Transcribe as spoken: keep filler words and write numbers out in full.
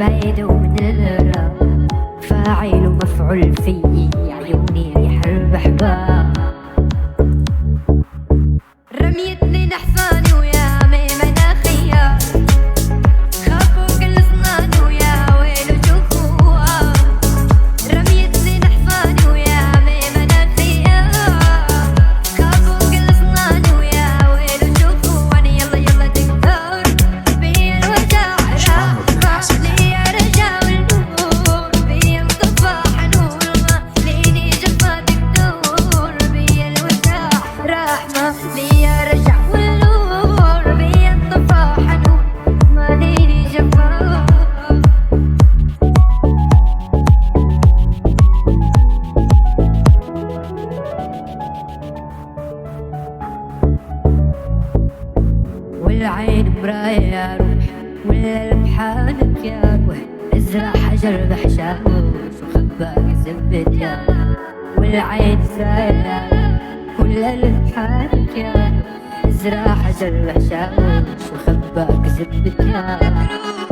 بعيد ومن الرا، فاعل ومفعول في عيوني ريح البحبة. رميتني نحصاني ويا ميمنة خيار، خافوا كل صناني ويا ويلو شوفوا. رميتني نحصاني ويا ميمنة خيار، خافوا كل صناني ويا ويلو شوفوا. أنا يلا يلا دكتور، بيا الوجع راح، راح لي يا رجا والنور، بيا الصباح نور، ما ليني جفا دكتور، بيا الوجع رحمة، بيا رجع والنور، بيا الصباح نور، ما ليني جفا. والعين مراية يا روح، ولا لمحانك يا روح، ازرع حجر بحشاوش وخباك زبد يا روح. والعين مراية يا روح، ولا لمحانك يا روح، ازرع حجر بحشاوش وخباك زبد يا روح.